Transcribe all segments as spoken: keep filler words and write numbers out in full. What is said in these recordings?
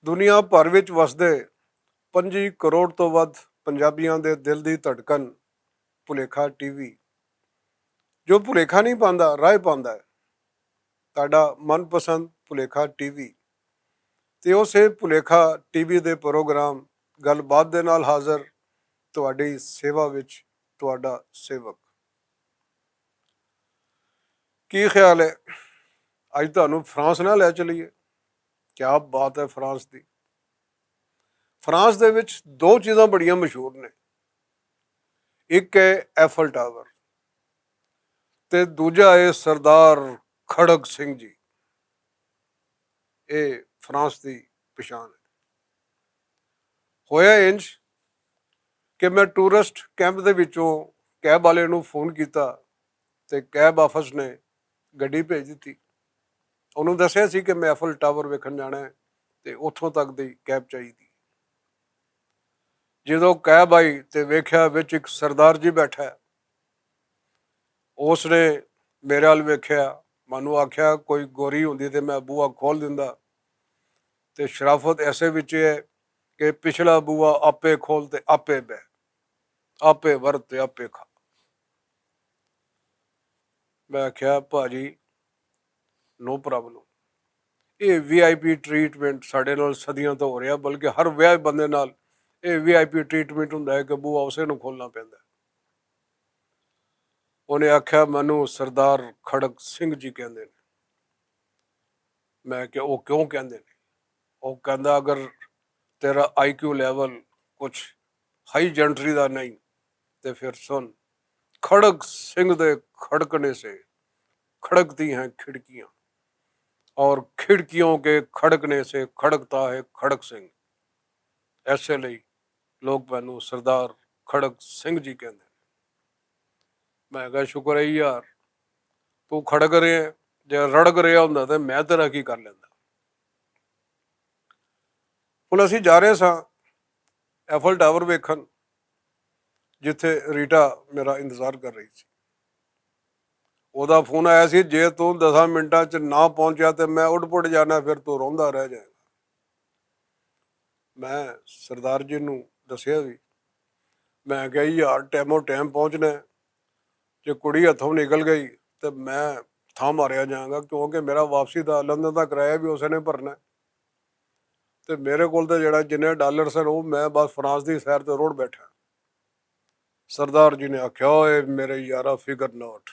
دنیا بھر وچ وسدے پنجی کروڑ توں ودھ پنجابیاں دے دل دی دھڑکن، بھلیکھا ٹی وی، جو بھلیکھا نئیں پاندا، رائے پاندا ہے۔ تہاڈا من پسند بھلیکھا ٹی وی، تے اوسے بھلیکھا ٹی وی دے پروگرام گل بات دے نال حاضر، تہاڈی سیوا وچ تہاڈا سیوک۔ کی خیال ہے؟ اج تہانوں فرانس نال لے چلیے؟ کیا بات ہے فرانس دی۔ فرانس دے وچ دو چیزاں بڑیاں مشہور نے، اک ہے ایفل ٹاور، تے دوجا ہے سردار کھڑک سنگھ جی۔ اے فرانس دی پچھان ہے۔ ہویا انج کہ میں ٹورسٹ کیمپ دے وچوں کیب والے نوں فون کیتا، تے کیب آفس نے گڈی بھیج دتی۔ انہوں دسیا سی کہ میں ایفل ٹاور ویکھن جانا ہے، تے اتھوں تک دی کیب چاہیے۔ جدوں کیب آئی تے ویکھیا وچ اک سردار جی بیٹھا ہے۔ اس نے میرے ال ویکھیا، مینوں آکھیا کوئی گوری ہوندی تے میں بوا کھول دیندا۔ تے شرافت ایسے وچ ہے کہ پچھلا بوا آپے کھول تے آپے بہ، آپے ورت تے آپے کھا۔ میں آکھیا، "بھاجی، نو پرابلم۔ اے وی آئی پی ٹریٹمنٹ ساڈے نال صدیاں تو ہو رہیا، بلکہ ہر ویاہ بندے نال اے وی آئی پی ٹریٹمنٹ ہوندا ہے کہ بوا اسے نوں کھولنا پیندا ہے۔" انہیں آکھیا، "مینوں سردار کھڑک سنگھ جی کہندے نے۔" میں کہ، "او کیوں کہندے نے؟" او کہندا، "اگر تیرا آئی کیو لیول کچھ ہائی جنٹری دا نہیں، تے پھر سن، کھڑک سنگھ دے کھڑکنے سے کھڑکتی ہیں کھڑکیاں، اور کھڑکیوں کے کھڑکنے سے کھڑکتا ہے کھڑک سنگھ۔ ایسے لئی لوگ مینوں سردار کھڑک سنگھ جی کہندے نے۔" میں کہا، "شکر ہے یار، تو کھڑک رہے ہیں، جے رڑک رہیا ہوندا تے میں تیرا کی کر لیندا۔" ہن اسی جا رہے ساں ایفل ٹاور ویکھن، جتھے ریٹا میرا انتظار کر رہی سی۔ اوہدا فون آیا سی، "جے توں دساں منٹاں چ نہ پہنچیا تے میں اڈ پڈ جانا، پھر توں روندا رہ جائے گا۔" میں سردار جی نوں دسیا وی، میں کہیا، "یار، ٹائمو ٹائم پہنچنا ہے، جے کڑی ہتھوں نکل گئی تے میں تھاں ماریا جاواں گا، کیونکہ میرا واپسی دا لندن دا کرایہ وی اسے نے بھرنا ہے۔ تے میرے کول تے جیہڑا جنہیں ڈالر سن، او میں بس فرانس دی سیر تے روڑ بیٹھا۔" سردار جی نے آکھیا، "اوئے میرے یارا، فکر ناٹ۔"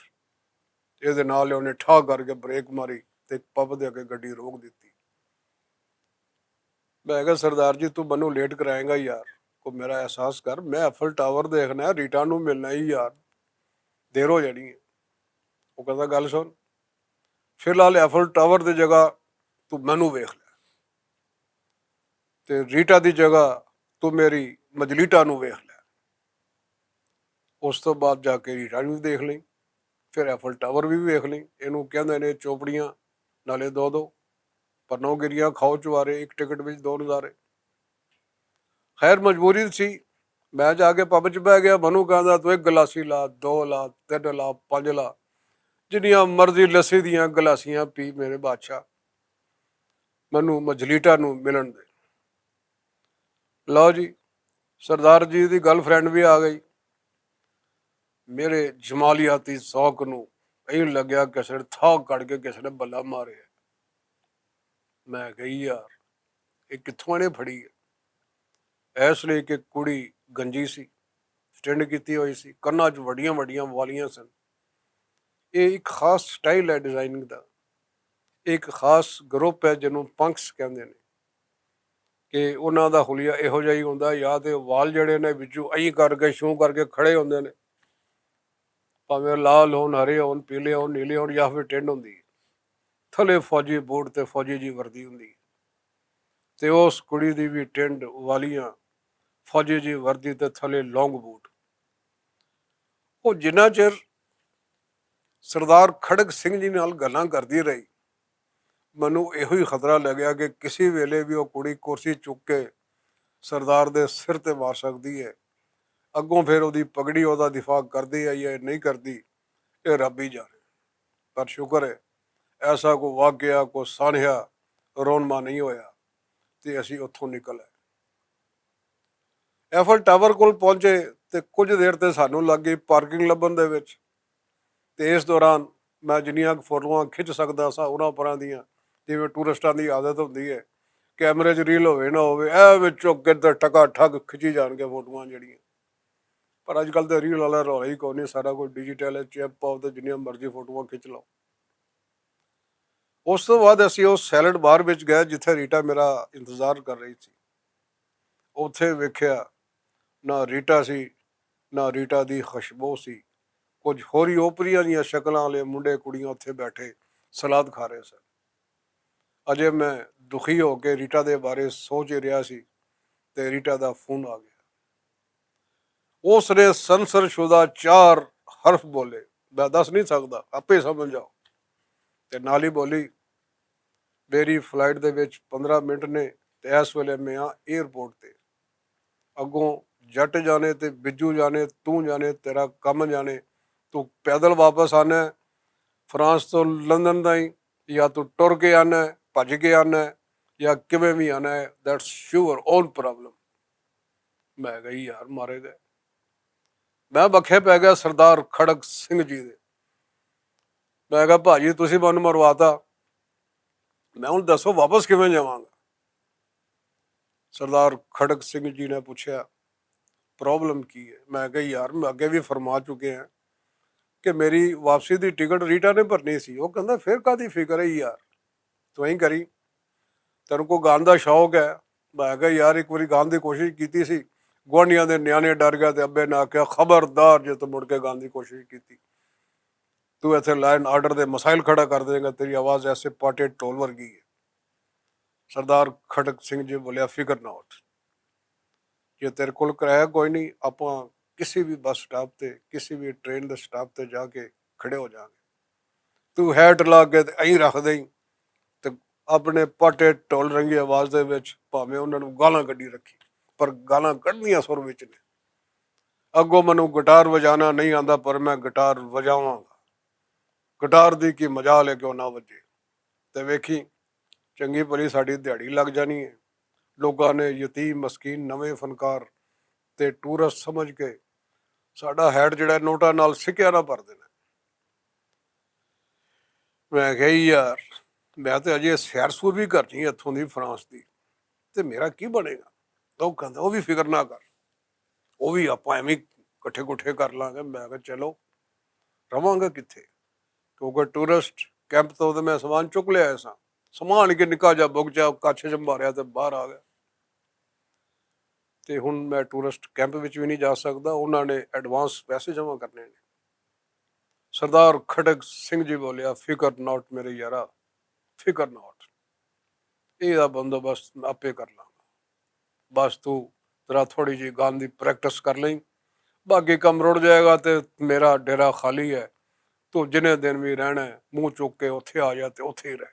ایہدے نال انہیں ٹھا کر کے بریک ماری تے پب دے اگے گڈی روک دتی۔ میں کہا، "سردار جی، تو مینوں لیٹ کرائیں گا یار، کو میرا احساس کر، میں ایفل ٹاور دیکھنا ہے، ریٹا نوں ملنا ہے یار، دیر ہو جانی ہے۔" وہ کہندا، "گل سن، فی الحال ایفل ٹاور دی جگہ تو مینوں ویکھ لے، تے ریٹا دی جگہ تو میری مجلیٹا نوں ویکھ لے۔" اس تو بعد جا کے ریٹا وی دیکھ لیں، پھر ایفل ٹاور وی ویکھ لیں۔ اینوں کہندے نے چوپڑیاں نالے دو دو، پر نو گریاں کھاؤ چوارے، ایک ٹکٹ وچ دو نظارے۔ خیر، مجبوری سی، میں جا کے پب چ بہ گیا۔ منو کہندا، "تو ایک گلاسی لا، دو لا، تین لا، پنج لا، جنیاں مرضی لسی دیاں گلاسیاں پی میرے بادشاہ، منو مجلیٹا نو ملن دے۔" لو جی، سردار جی دی گرل فرینڈ وی آ گئی۔ میرے جمالیاتی ذوق نو ایوں لگیا کسے نے تھا کڈ کے کسے نے بلا مارے۔ میں کہی، "یار، یہ کتھوں نے پھڑی ہے؟" ایس لئی کہ کڑی گنجی سی، سٹینڈ کیتی ہوئی سی، کناں چ وڈیاں وڈیاں والیاں سن۔ یہ ایک خاص سٹائل ہے ڈیزائننگ دا، ایک خاص گروپ ہے جنوں پنکس کہندے نے۔ کہ انہاں دا حلیہ ایہو جہا ہی ہوندا، یا تے وال جڑے نے وچوں ایں کر کے، شوں کر کے کھڑے ہوندے نے، بھاویں لال ہون، ہرے ہون، پیلے ہون، نیلے ہون، یا پھر ٹنڈ ہوندی۔ تھلے فوجی بوٹ تے فوجی جی وردی ہوندی۔ تے اس کڑی دی وی ٹنڈ، والیاں، فوجی جی وردی تے تھلے لانگ بوٹ۔ او جنہ چر سردار کھڑک سنگھ جی نال گلاں کردی رہی، مینوں ایہو ہی خطرہ لگیا کہ کسی ویلے وی او کڑی کرسی چک کے سردار دے سر تے مار سکدی ہے۔ اگوں پھر اودی پگڑی اودا دفاع کردی ہے یا نہیں کردی، اے رب ہی جانے۔ پر شکر ہے، ایسا کوئی واقعہ، کوئی سانحہ رونما نہیں ہویا۔ تے اسی اتھوں نکل آئے۔ ایفل ٹاور کول پہنچے تے کچھ دیر تے سانوں لگ گئی پارکنگ لبھن دے وچ۔ تے اس دوران میں جنیاں فوٹواں کھچ سکدا سا انہاں پراں دیاں، جویں ٹورسٹاں دی عادت ہوندی ہے، کیمرے 'چ ریل ہووے نہ ہووے، اے وچوں کدھر ٹکا ٹھک کھچی جان کے فوٹواں جڑیاں۔ پر اج کل تے ریل والا رولا ہی کوئی نہیں، سارا کچھ ڈیجیٹل ہے، چپ پاؤ تے جنیاں مرضی فوٹواں کھچ لو۔ اس تو بعد اسی اس سیلڈ بار وچ گئے جتھے ریٹا میرا انتظار کر رہی سی۔ اوتھے ویکھیا، نہ ریٹا سی، نہ ریٹا دی خوشبو سی۔ کچھ ہوری اوپریاں دیاں شکلاں والے منڈے کڑیاں اوتھے بیٹھے سلاد کھا رہے سن۔ اجے میں دکھی ہو کے ریٹا دے بارے سوچ ہی رہیا سی تے ریٹا دا فون آ گیا۔ اس نے سنسر شدہ چار حرف بولے، میں دس نہیں سکدا، آپے سمجھ جاؤ۔ تے نال ہی بولی، میری فلائٹ دے وچ پندرہ منٹ نے، تے اس ویلے میں ہاں ایئرپورٹ تے۔ اگوں جٹ جانے تے بجو جانے، توں جانے، تیرا کم جانے۔ توں پیدل واپس آنا ہے فرانس تو لندن تائیں، یا توں ٹر کے آنا ہے، بھج کے آنا ہے، یا کیویں وی آنا ہے، that's your own problem۔ میں کہا، یار مارے گئے۔ میں بکھے پی گیا سردار کھڑک سنگھ جی دے۔ میں کہا، بھاجی، تسی مینوں مرواتا، میں ہن دسو واپس کیویں جاواں گا؟ سردار کھڑک سنگھ جی نے پوچھیا، پرابلم کی ہے؟ میں کہا، یار، میں اگے بھی فرما چکے ہیں کہ میری واپسی دی ٹکٹ ریٹا نے بھرنی سی۔ وہ کہندا، پھر کادی فکر ہے یار؟ تو این کری، تیرے کو گان دا شوق ہے؟ میں کہا، یار، ایک واری گان دی کوشش کیتی سی، گوانڈیاں دے نیانے ڈر گئے تے ابے نے آکھیا، خبردار جے تو مڑ کے گان دی کوشش کیتی، تو ایتھے لائن آرڈر دے مسائل کھڑا کر دے گا، تیری آواز ایسے پاٹے ٹول ورگی ہے۔ سردار کھٹک سنگھ جی بولیا، فکر نہ اٹھ، جے تیرے کول کرایہ کوئی نہیں، اپاں کسی بھی بس سٹاپ تے، کسی بھی ٹرین دے سٹاپ تے جا کے کھڑے ہو جاؤں گے۔ تو ہیٹ لا کے تے ایں رکھ دیں، تے اپنے پاٹے ٹول رنگی آواز دے وچ بھاویں انہاں نوں گالاں کڈی رکھی، پر گالاں کڈنیاں سر وچ نے۔ اگوں مینوں گٹار وجانا نہیں آندا، پر میں گٹار وجاواں گا۔ گٹار دی کی مجال ہے کہ او نہ وجے۔ تے ویکھی، چنگی بھلی ساڈی دیہاڑی لگ جانی ہے۔ لوکاں نے یتیم مسکین نویں فنکار تے ٹورسٹ سمجھ کے ساڈا ہیڈ جڑا نوٹاں نال سکیا نہ بھر دینا۔ میں کہیا، یار، میں تے اجے سیر سور بھی کرنی ہے اتھوں دی فرانس دی، تے میرا کی بنے گا؟ تو کہندا، او بھی فکر نہ کر، او بھی آپاں ایویں کٹھے کٹھے کر لاں گے۔ میں کہا، چلو، رواں گے کتھے؟ کیونکہ ٹورسٹ کیمپ تو تے میں سامان چک لیا سا۔ سامان کے نکا جا بک جا کچھ جمباریا تے باہر آ گیا۔ تے ہن میں ٹورسٹ کیمپ وچ وی نہیں جا سکدا، انہاں نے ایڈوانس پیسے جمع کرنے نے۔ سردار کھٹک سنگھ جی بولیا، فکر ناٹ میرے یارا، فکر ناٹ، اے دا بندوبست میں آپے کر لاں گا۔ بس تو ذرا تھوڑی جی گان دی پریکٹس کر لیں، باقی کم رڑ جائے گا تے میرا ڈیرا خالی ہے۔ تو جنے دن بھی رہنا ہے، منہ چک کے اتھے آ جا تے اتھے ہی رہ۔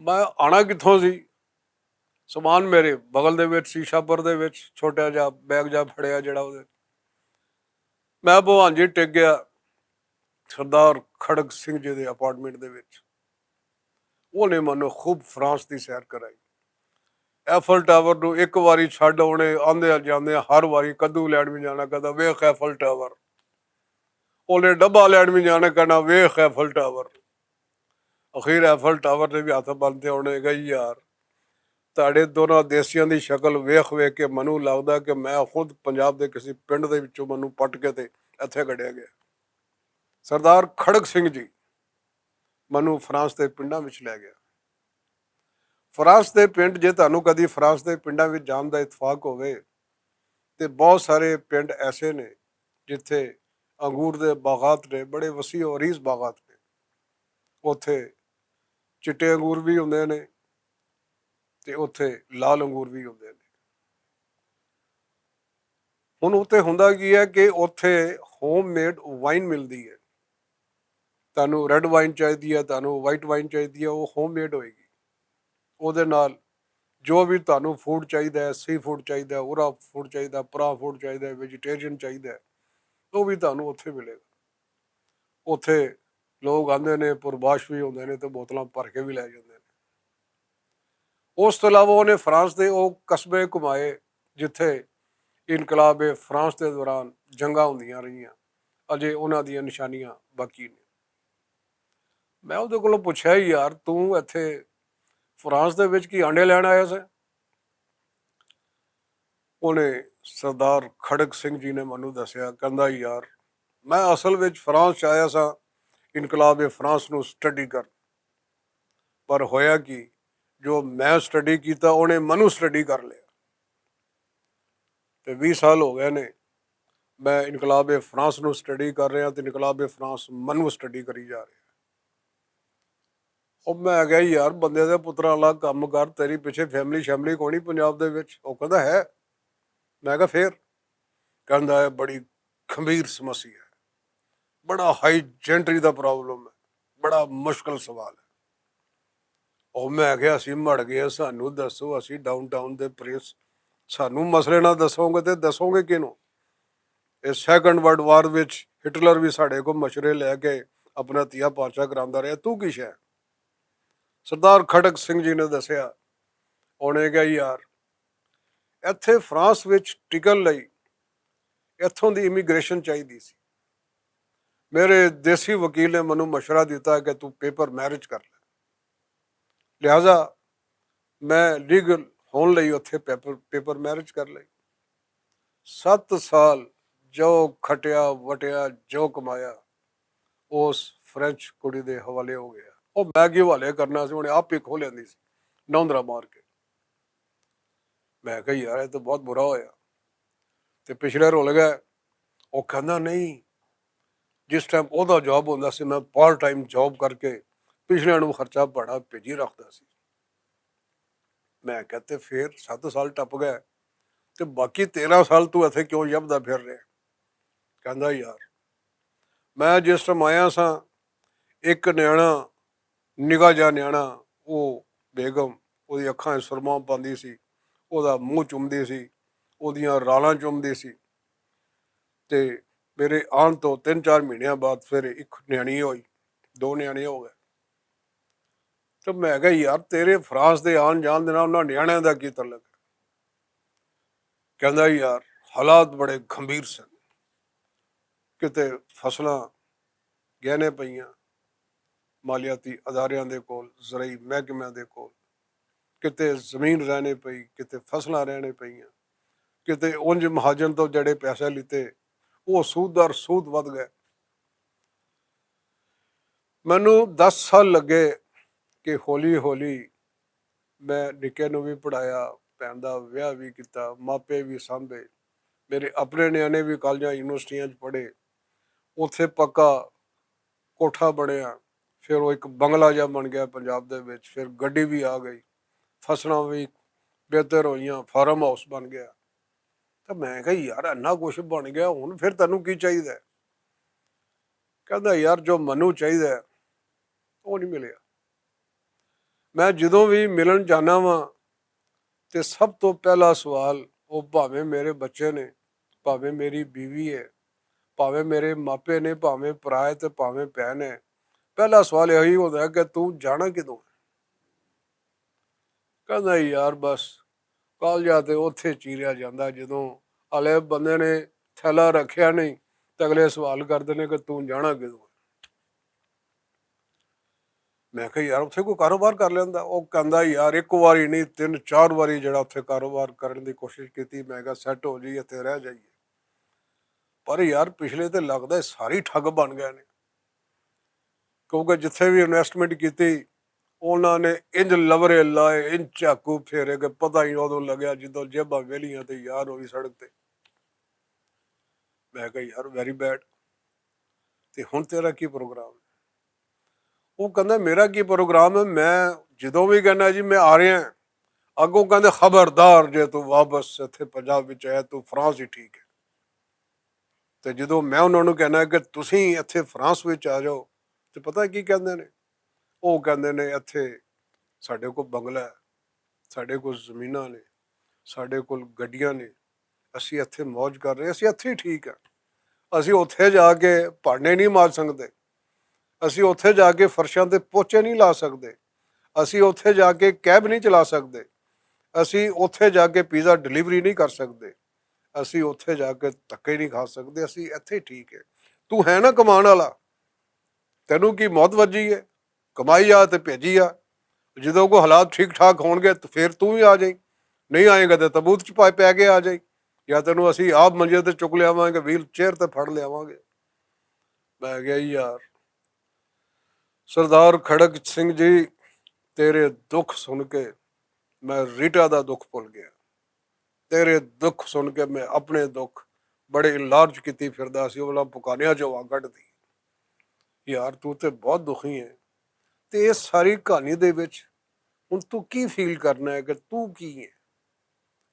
میں آنا کتھوں سی؟ سامان میرے بغل دے وچ سی، شاپر دے وچ چھوٹا جا بیگ جا پھڑیا جڑا اودے۔ میں بھوان جی ٹک گیا سردار کھڑک سنگھ جی دے اپارٹمنٹ دے وچ۔ انہیں مینوں خوب فرانس دی سیر کرائی۔ ایفل ٹاور نوں ایک واری چھڈ آنے، آندے جاندے ہر واری کدو لین بھی جانا، کہندا، ویکھ ایفل ٹاور۔ انہیں ڈبہ لین بھی جانا، کہنا، ویکھ ایفل ٹاور۔ اخیر ایفل ٹاور نے بھی ہاتھ بنتے ہونے گئی، یار، تہاڈے دونوں دیسیاں دی شکل ویکھ ویکھ کے مینوں لگدا کہ میں خود پنجاب دے کسی پنڈ دے وچوں مینوں پٹ کے تے ایتھے کڈیا گیا۔ سردار کھڑک سنگھ جی مینوں فرانس دے پنڈاں وچ لے گیا۔ فرانس دے پنڈ، جے تہانوں کدی فرانس دے پنڈاں وچ جان دا اتفاق ہووے، تے بہت سارے پنڈ ایسے نے جتھے انگور دے باغات نے، بڑے وسیع و عریض باغات نے۔ اوتھے چٹے انگور بھی ہوندے نے تے اوتھے لال انگور بھی ہوندے نے۔ ہن اوتھے ہوندا کی ہے کہ اوتھے ہوم میڈ وائن ملدی ہے۔ تانوں ریڈ وائن چاہیدی ہے، تانوں وائٹ وائن چاہیدی ہے، وہ ہوم میڈ ہوئے گی۔ اودے نال جو بھی تانوں فوڈ چاہیدا ہے، سی فوڈ چاہیدا ہے، اورا فوڈ چاہیدا ہے، پرا فوڈ چاہیدا ہے، ویجیٹیرین چاہیدا ہے، وہ بھی تانوں اوتھے ملے گا۔ اوتھے لوگ آندے نے، پرباش بھی ہوندے نے تے بوتلاں بھر کے بھی لے جاندے نے۔ اس توں علاوہ انہیں فرانس دے او قصبے گھمائے، جتھے انقلاب فرانس دے دوران جنگاں ہوندیاں رہیاں۔ اجے انہاں دیاں نشانیاں باقی نے۔ میں اودے کولوں پچھیا، یار، توں ایتھے فرانس دے وچ کی آنڈے لین آیا سے؟ انہیں، سردار کھڑک سنگھ جی نے مینوں دسیا، کہندا، یار، میں اصل وچ فرانس چ آیا سا انقلاب فرانس نوں سٹڈی کر، پر ہویا کی، جو میں سٹڈی کیتا، انہیں مینوں سٹڈی کر لیا۔ تے ویہہ سال ہو گئے نے، میں انقلاب فرانس نوں سٹڈی کر رہا تے انقلاب فرانس مینوں سٹڈی کری جا رہا۔ او میں کہیا، یار، بندے دے پترا، الگ کم کر، تیری پچھے فیملی شیملی کونی پنجاب دے وچ؟ او کہندا ہے۔ میں کہا، فیر؟ کہندا ہے، بڑی گھمبیر سمسیا ہے، بڑا ہائی جینٹری دا پرابلم ہے، بڑا مشکل سوال ہے۔ او میں کہیا، اسی مڑ گئے، سانو دسو، اسی ڈاؤن ٹاؤن دے پرنس، سانو مسئلے نہ دسو گے تے دسو گے کینوں؟ اے سیکنڈ ورلڈ وار وچ ہٹلر وی ساڈے کول مشورے لے کے اپنا تیا پارچا کراندا رہیا، تو کی شے؟ سردار کھٹک سنگھ جی نے دسیا، انہیں کہا، یار، ایتھے فرانس وچ ٹکن لئی ایتھوں دی امیگریشن چاہیدی سی۔ میرے دیسی وکیل نے مینوں مشورہ دتا کہ تو پیپر میرج کر لے۔ لہذا میں لیگل ہون لئی اتھے پیپر، پیپر میرج کر لئی۔ ست سال جو کھٹیا وٹیا، جو کمایا، اس فرینچ کڑی دے حوالے ہو گیا۔ او میگی حوالے کرنا سی، انہیں آپ ہی کھول لیندی سی، نوندرا مار کے۔ میں کہا، یار، یہ تو بہت برا ہویا۔ تے پچھلے رول گئے۔ او کہندا، نہیں، جس ٹائم اوہدا جاب ہوندا سی، میں پارٹ ٹائم جاب کر کے پچھلے نوں خرچہ پڑا بھیجی رکھدا سی۔ میں کہا، تے فیر ست سال ٹپ گئے، تے باقی تیرہ سال تو ایتھے کیوں یبدا پھر رہے؟ کہندا، یار، میں جس ٹائم آیا سا، ایک نیانا، نگا جا نیانا، او بیگم، اوہدی اکھاں سرما پاندی سی، اوہدا منہ چومدی سی، اوہدیاں رالاں چومدی سی۔ تے میرے آن تو تین چار مہینیاں بعد فیر ایک نیانی ہوئی، دو نیانے ہو گئے۔ تے میں کہا، یار، تیرے فرانس دے آن جان دے نال انہاں نیانیاں دا کی تعلق ہے؟ کہندا، یار، حالات بڑے گھمبیر سن۔ کتے فصلاں گہنے پئیاں، مالیاتی اداریاں دے کول، زرعی محکمیاں دے کول، کتے زمین رہنے پئی، کتے فصلاں رہنے پئیاں، کتے اونج مہاجن تو جڑے پیسے لیتے، او سود در سود ودھ گئے۔ مینوں دس سال لگے کہ ہولی ہولی میں نکے نوں وی پڑھایا، بھین دا ویاہ وی کیتا، ماپے وی سانبھے، میرے اپنے نیانے وی کالجاں یونیورسٹیاں چ پڑھے، اوتھے پکا کوٹھا بنیا، فیر او اک بنگلہ جا بن گیا پنجاب دے وچ، فیر گڈی وی آ گئی، فصلاں وی بہتر ہوئیاں، فارم ہاؤس بن گیا۔ تے میں کہا، یار، اینا کچھ بن گیا، ہن فیر تینوں کی چاہیدا ہے؟ کہندا، یار، جو مینوں چاہیدا ہے، او نہیں ملیا۔ میں جدوں وی ملن جانا واں، تے سب توں پہلا سوال، او بھاویں میرے بچے نے، بھاویں میری بیوی ہے، بھاویں میرے ماپے نے، بھاویں پرا ہے تے بھاویں بہن ہے، پہلا سوال ایہی ہوندا ہے کہ توں جانا کدوں ہے؟ کہندا، یار، بس کالجا تے اوتھے چیریا جاندا، جدوں آلے بندے نے تھیلا رکھیا نہیں تے اگلے سوال کردے نے کہ توں جانا کدوں ہے؟ میں کہا، یار، اتھے کوئی کاروبار کر لیندا۔ او کہندا، یار، اک واری نہیں، تین چار واری جڑا اتھے کاروبار کرن دی کوشش کیتی۔ میں کہا، سیٹ ہو جائیے، اتھے رہ جائیے۔ پر یار، پچھلے تے لگدا ہے ساری ٹھگ بن گئے نے، کیونکہ جتھے وی انویسٹمنٹ کیتی، انہاں نے انج لورے لائے، انج چاکو پھیرے کہ پتہ ہی اودوں لگیا جدوں جیباں ویلیاں تے یار ہوئی سڑک تے۔ میں کہا، یار، ویری بیڈ۔ تے ہن تیرا کی پروگرام ہے؟ وہ کہندا، میرا کی پروگرام ہے؟ میں جدوں وی کہنا، جی، میں آ رہا ہاں، اگوں کہندے، خبردار، جے تو واپس اتھے پنجاب وچ آیا، تو فرانس ہی ٹھیک ہے۔ تے جدوں میں انہاں نوں کہنا کہ تسیں اتھے فرانس وچ آ جاؤ، تے پتہ کی کہندے نے؟ او کہندے نے، اتھے ساڈے کول بنگلہ ہے، ساڈے کول زمیناں نے، ساڈے کول گڈیاں نے، اسی اتھے موج کر رہے ہیں، اسی اتھے ہی ٹھیک ہیں۔ اسی اتھے جا کے پانڈے نہیں مار سکدے، اسی اتھے جا کے فرشاں تے پوچے نہیں لا سکدے، اسی اوتھے جا کے کیب نہیں چلا سکدے، اسی اوتھے جا کے پیزا ڈلیوری نہیں کر سکدے، اسی اوتھے جا کے دھکے نہیں کھا سکدے، اسی ایتھے ٹھیک ہے۔ تو ہے نا کمان والا، تینوں کی موت وجی ہے؟ کمائی آ تے بھیجی آ۔ جدوں کو حالات ٹھیک ٹھاک ہون گے تو پھر تو بھی آ جائیں، نہیں آئیں گے تے تبوت چ پائے پے کے آ جائیں، یا تینوں اسی آپ منجے تے چک لیاواں گے، ویل چیئر تے پھڑ لیاواں گے۔ میں کہیا، یار، سردار کھڑک سنگھ جی، تیرے دکھ سن کے میں ریٹا دا دکھ بھول گیا۔ تیرے دکھ سن کے میں اپنے دکھ بڑے انلارج کیتی پھردا سی، اولا پکانیاں چ ہوا کڈ دی۔ یار، تو تے بہت دکھی ہے۔ تے اس ساری کہانی دے وچ ہن تو کی فیل کرنا ہے کہ تو کی ہے؟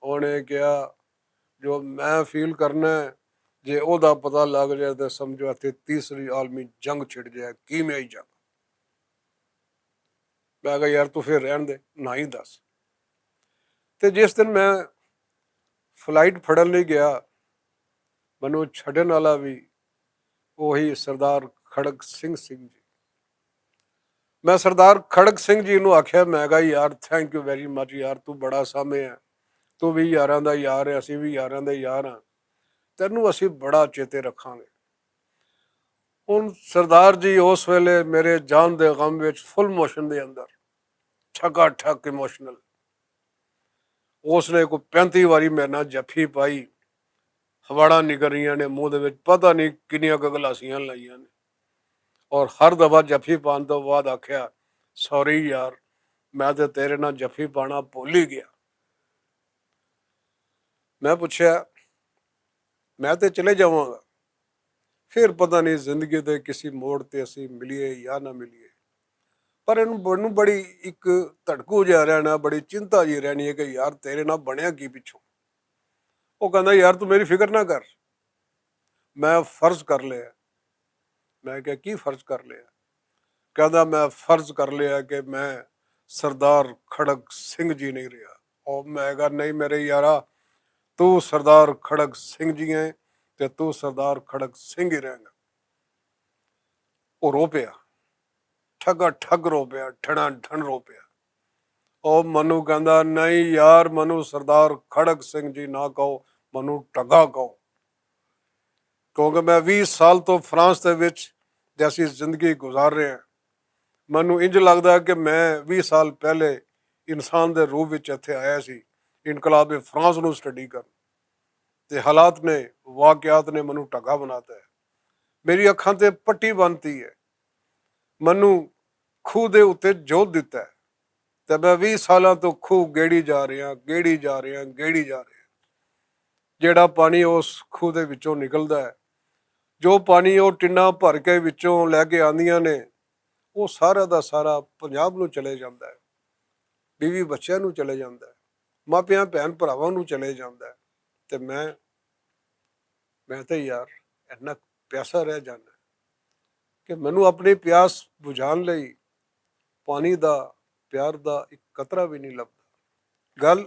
انہیں کہا، جو میں فیل کرنا ہے، جے او دا پتہ لگ جائے تے سمجھو اتھے تیسری عالمی جنگ چھڑ جائے، کیمیائی جنگ۔ میں کہا، یار، تو پھر رہن دے، نہ ہی دس۔ تے جس دن میں فلائٹ پھڑن لئی گیا، مینوں چھڈن والا وی اوہی سردار کھڑک سنگھ سنگھ جی۔ میں سردار کھڑک سنگھ جی نوں آکھیا، میں کہا، یار، تھینک یو ویری مچ یار، تو بڑا سامے ہے، تو وی یاراں دا یار ہے، اسی وی یاراں دے یار ہاں، تینوں اسی بڑا چیتے رکھاں گے۔ ہن سردار جی اس ویلے میرے جان دے غم وچ فل موشن دے اندر ٹھکا ٹھک ایموشنل۔ اس نے کوئی پینتی واری میرے نال جفی پائی، ہواڑاں نکل رہیاں نے منہ دے وچ، پتہ نہیں کنیاں گگلاسیاں لائیاں نے۔ اور ہر دفعہ جفی پان تو بعد آکھیا، سوری یار، میں تے تیرے نال جفی پانا بھول ہی گیا۔ میں پوچھیا، میں تے چلے جاواں گا، پھر پتہ نہیں زندگی دے کسی موڑ تے اسی ملیے یا نہ ملیے۔ پر اینوں، اینوں بڑی اک دھڑکو جہا رہنا، بڑی چنتا جی رہنی ہے کہ یار، تیرے نال بنیا کی پچھوں؟ وہ کہندا، یار، تو میری فکر نہ کر، میں فرض کر لیا۔ میں کہا، کی فرض کر لیا؟ کہندا، میں فرض کر لیا کہ میں سردار کھڑک سنگھ جی نہیں رہیا۔ اور میں کہا، نہیں میرے یارا، تو سردار کھڑک سنگھ جی ہیں، تے تو سردار کھڑک سنگھ ہی رہیں گا۔ وہ رو پیا، ٹھگا ٹھگ رو پیا، ٹھنا ٹھن رو پیا۔ او منو کہندا، نہیں یار، منو سردار کھڑک سنگھ جی نہ کہو، منو ٹگا کہو۔ کیونکہ میں ویہہ سال تو فرانس دے وچ جیسی زندگی گزار رہے ہیں، مینوں انج لگدا ہے کہ میں ویہہ سال پہلے انسان دے روپ وچ اتھے آیا سی، انقلاب فرانس نوں سٹڈی کرن۔ تے حالات نے، واقعات نے مینوں ٹگا بناتا ہے۔ میری اکھاں تے پٹی بنتی ہے۔ مینوں کھو دے اُتے جوت دتا ہے۔ تے میں ویہہ سالاں توں کھو گیڑی جا رہیا، گیڑی جا رہیا، گیڑی جا رہیا۔ جیڑا پانی اس کھو دے وچوں نکلدا ہے، جو پانی او ٹناں بھر کے وچوں لے کے آندیاں نے، او سارا دا سارا پنجاب نوں چلے جاندا ہے، بیوی بچیاں نوں چلے جاندا ہے، ماپیاں بھین بھراواں نوں چلے جاندا ہے۔ تے میں، میں تے یار، اینا پیاسا رہ جانا کہ مینوں اپنی پیاس بجھان لئی پانی دا، پیار دا اک قطرہ وی نہیں لبدا۔ گل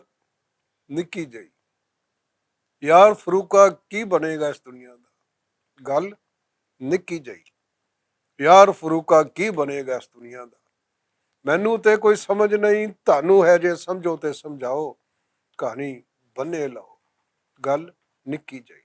نکی جئی۔ یار فروقہ کی بنے گا اس دنیا دا؟ گل نکی جئی۔ یار فروقہ کی بنے گا اس دنیا دا؟ مینوں تے کوئی سمجھ نہیں، تانوں ہے جے سمجھو تے سمجھاؤ، کہانی بنے لاؤ۔ گل نکی جئی۔